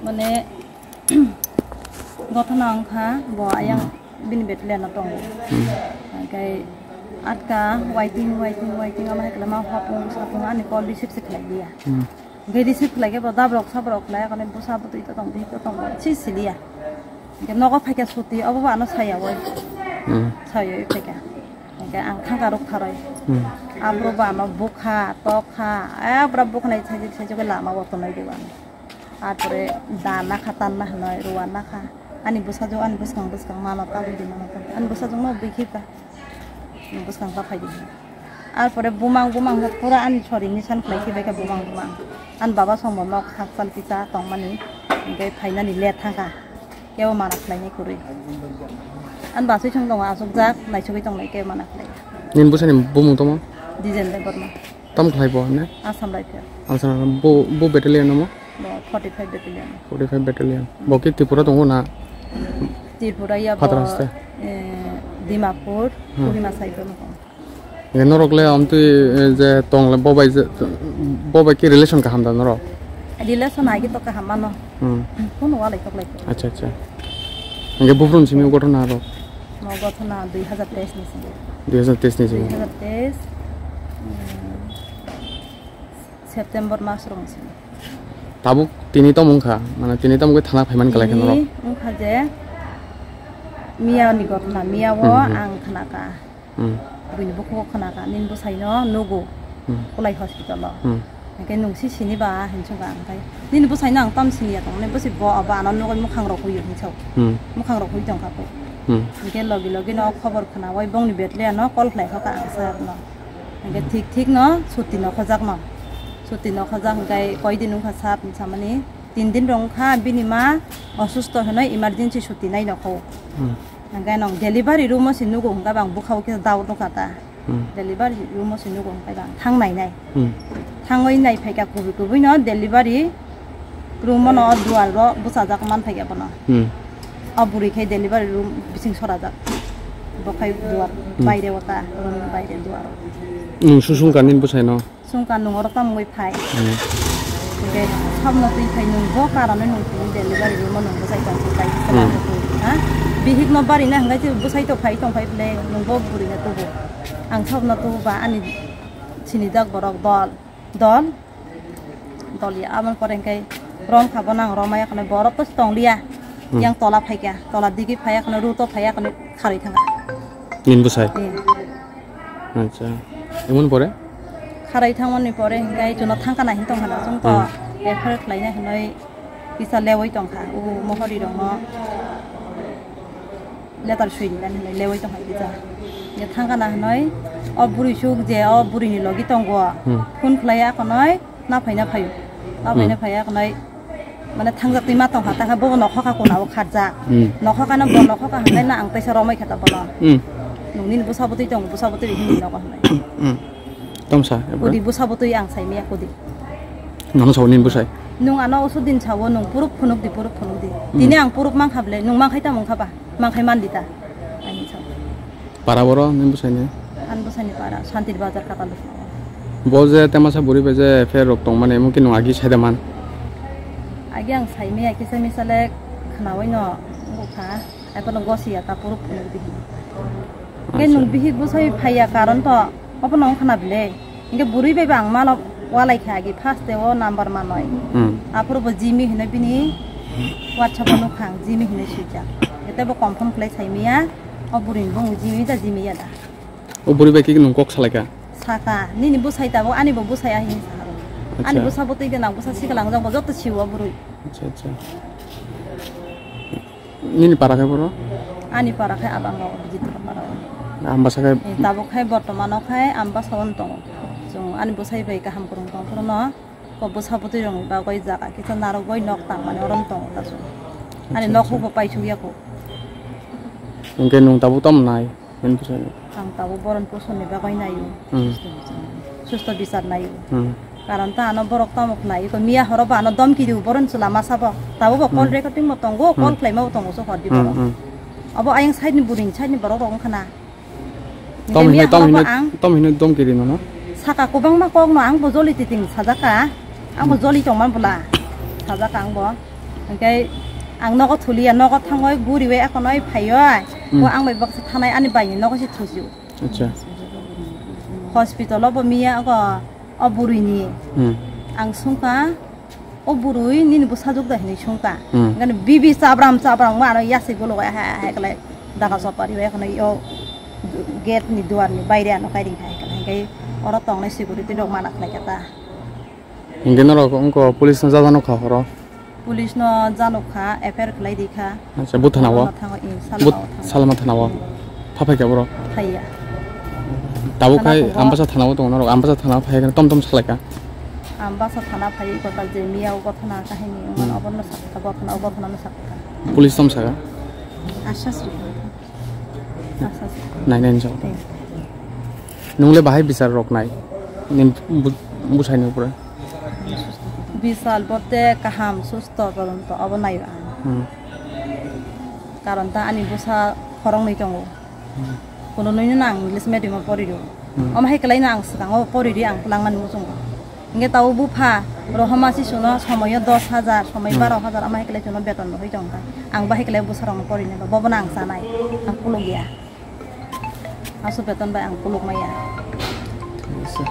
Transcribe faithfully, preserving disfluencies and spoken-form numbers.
Mane, gothona wngkha, bo ayang bini battalion o tongo. Hmm. Hingke atka waiting, waiting, waiting, ama hai khlai ma hopung sapung ani call receive se khlai liya. Hmm. Hingke receive khlai khe bo dabrok sabrok khlai, kone bwsa bwtwi to tong, bihik to tong, si siliya. Hingke nogo phaikha suti, obo bo ano saya oi. Hmm. Saya oi phaikha. Hingke ang thangka ruk tharoi. Hmm. Abro bo ano bukha, tokha, eh, bwra bukhnai sajik sajik lama o tongnai di bo ano. Arpore da nakha, tan na hinoi, ruwa nakha. Ani bwsajwk, ani bwskang, bwskang mano, tabuk di mano, tabuk di. Ani bwsajwk no bui khiba. Ani bwskang ta phai di. Arpore bumang, bumang khe pura ani sori nisan khlai khibai khe bumang, bumang. Ani baba songbo nok hakchal kisa tongmani, hingke phainani le thangkha. Kebo mana khlainai kwrwi. Ani bwsai song tongo, achukjak, naisugwi tongnai, kebo mana khlai. Nini bwsani bumung tamo? Dijen Debbarma. Tam khlai bo hwnwi? Assam Rifle. Assam Rifle. Bo, bo battalion namo? Bo forty five battalion. Forty five battalion. Bo ki Tripura tongo na? Tripura ya bo, Phatar haste? Eh, Dimapur, Hmm. Kohima side o tongo. Ye norok le amtwi, eh, je tong le bo bai je, bo bai ki relation kaham da norok? Relation agi to kaham mano. Hmm. Phone wala tok lai. Acha, acha. Hingke buphuru ni simi gothona aro? Mo gothona dui hazar teis ni simi. Dui hazar teis ni simi. Dui hazar teis, mm, September mas rong simi. Tabuk tini tamo wngkha, mane tini tamo khe thana phaiman kalai khe norok? Tini wngkha je miya ni gothona, miya o Hmm, hmm. ang khna ka. Hmm. Buini bukhuk khna ka, nini bwsai no nugo, Hmm. Kulai hospital o. Hmm. Hingke nung si sini ba, hinwi song kha ang khai. Nini bwsai no ang tam sini ya tong, nini bwsai bo, bo ano nugwi mukhang rok hui hinwi song. Hmm. Mukhang rok hui tong kha ko. Hmm. Hingke logi logi no khobor khna oi bongni battalion no call khlai kha ang sir no. Hingke thik thik no suti no khojak no. Suti no khojak hingke koi din wngkha sir hinwi samani. Tin din rok wngkha bini ma osusto hinwi emergency suti nai no kho. Hmm. Hingke nong delivery room o se nugo hingke bang bwkha o kisa doubt nukha ta. Hmm. Delivery room o se nugo hingke bang thang nai nai. Hmm. Thangwi nai phaikha kubui kubui no delivery room o no duar o bwsajak man phaikha bono. Hmm. O bwrwi khe delivery room bising sorajak. Bo khai duar Hmm. baire o ta, room ni baire duar o. Nwng susung kha nini bwsai no? Sungkha nung oro tamo wngwi phai. Hmm. Hingke sabno twi phai nung bo karone nung tini delivery room o nung bwsai tong phai Hmm. Ha? Bihik no bari na hingke bwsai to phai tong phai bwle nung bo bwrwi no tubu. Ang sabno tubu ba ani sinijak borok dol. Dol. Dol ya aboni pore hingke rom kha bono ang rom ya khane borok to tong liya. Hmm. Yang tola phai kha. Tola digi phai ya khane ru to phai ya khane kharwi thang kha. Nini bwsai? Hmm. Acha. Emon pore? Kharai thangmani pore hingke chwngno thangkana hin tongkha na chwng to Hmm. F I R khlaina hinwi kisa lewoi tongkha. O mohori rokno letter swi rinani hinwi lewoi tongkha kisa. Ye thangkana hinwi o bwrwi suk je o bwrwini logi tongo. Hmm. Phone khlaiya khwnwi. Na phaina phaio. Na phaina Hmm. phaiya khwnai, mane, thangjak twi ma tongkha, tangkha bobo nokhokha kona o kharjak. Hmm. Nokhokha no bo nokhokha hwnai na ang teisa romai kha ta bono. Hmm. Nung nini bwsa bwtwi tong, bwsa bwtwi hinwi nogo hwnai. Hmm. Tongsa, ebra? Kudi bwsa bwtwi ang sai miya kudi. Nono sao nini bwsai? Nung ano usudin sao, nung puruk phunuk di, puruk phunuk di. Hmm. Tini ang puruk mankha ble, nung mankhai ta mungkha ba? Mankhai man di ta? Ani sao. Para boro nini bwsaini? Ani bwsaini para, Santir Bazar Katal. Bo je temasa buri bai je F I R rok tongmani, emo khe nwng agi saida man? Agi ang saimaya kisa misa le khnaui no wngkha, eko no gosi ya ta puruk phunuk di. Hingke Acha. Nwng bihik bwsai phaiya karon to, obo no wngkha na bile. Hingke buri bai bo ang mano walai kha agi first te o number manoi. Hmm. Aphuru bo Jimmy hinui bini WhatsApp o nukha ang, Jimmy hinui swijak. Tei bo confirm khlai saimaya. O bwrwini bung jimi da jimi ya da. O bwrwi bai khe nwng kok salaikha? Saka, nini bwsai tabuk ani bo bwsai ahini sa. Ani Acha. Bwsa bwtwi gwnang, bwsa sikla wngjak bo joto siwo bwrwi. Acha, acha. Nini para khe boro? Ani para khe abang o Bijit para o. Ambasa khe? Eh, tabuk khe bortomano khe ambasa on tongo. Chwng ani bwsai bai kaham kwrwng tong phuru no. Ko bwsa bwtwi rokni bagwi jaga kisa narwgwi nok tangmani oro wng tongo ta chwng. Ani Acha, nok acha. Hukbo paisuk ya kho. Hwnkhe nwng tabuk tamo nai? Nini bwsai no? Ang tabuk boron posonni bagwi naio. Hmm. Susto bichar naio. Hmm. Karon ta ano borok tamo khnai ko miya horo ba ano domki rio boron chwla masa bo. Tabuk bo call Hmm. recording bo tongo, call Hmm. khlaima bo tongo so hor di Hmm, borok. Hmm. Abo ayang side ni buring side ni borok rok wngkha na. Tom Hingke hinui, miya tom horo hinui, ang tom hinui dom kiri nono. Saka kwbangma kokno ang bo joli titing sajaka, ang bo Hmm. Joli tongma bwla. Sajak ang bo. Hingke ang nogo thuliya, nogo thangoi guriwi ekonoi phaioi. Hmm. Bo ang bai baksa thanai ani baini nogo se thuju. Acha. Hospital o bo miya ogo o buruini. Hmm. Ang sungka, "O burui nini bwsajwk da?" hinwi sungka. Hmm. Hingke bibi chabram chabram ma ano yasi gulo hai hai khlai daga sopari ekonoi o gate ni duar ni baire ano kairing hai khlai. Hingke oro tongnai security rok mana khlai kha ta. Hingke norok wngkha police no jajanw kha horo? Police no janw kha, F I R khlai di kha. Acha, bo thana o? Thana thango, eh, Salma But o thango. Salma thana o? Phaphai kha borok? Thaiya. Tabuk thana khai ko bo. Ambasa thana o tongo norok, Ambasa thana o phai khe tom tom salai kha? Ambasa thana phai ko ta je miya o gothona kahini, hmm, obono sakha, gothona, o gothona no sakha. Police tom saka? Asas ri. Asas. Nai nai jok. Thank you. Nungle bahai bisar rok nai. Nin bu-, busai ni upre. Bisal bote kaham susto tolonto abo nai ang. Hmm. Karon ta ani busa khorong ni tongo. Hmm. Kono nini nang English medium o pori do. Hmm. Omo hai kelai no ang swkang o pori di ang pulang mani muchungo. Hingke tao bupha rohoma si suno somoyo dos hajar, somoi hmm, baro hajar ama hai kelai chuno beton rohoi tongkha. Ang bahai kelai bwsarok no pori ni bo, bobo no ang chanai. Ang kuluk ya. Aso beton bai ang kuluk maya. Thik ase.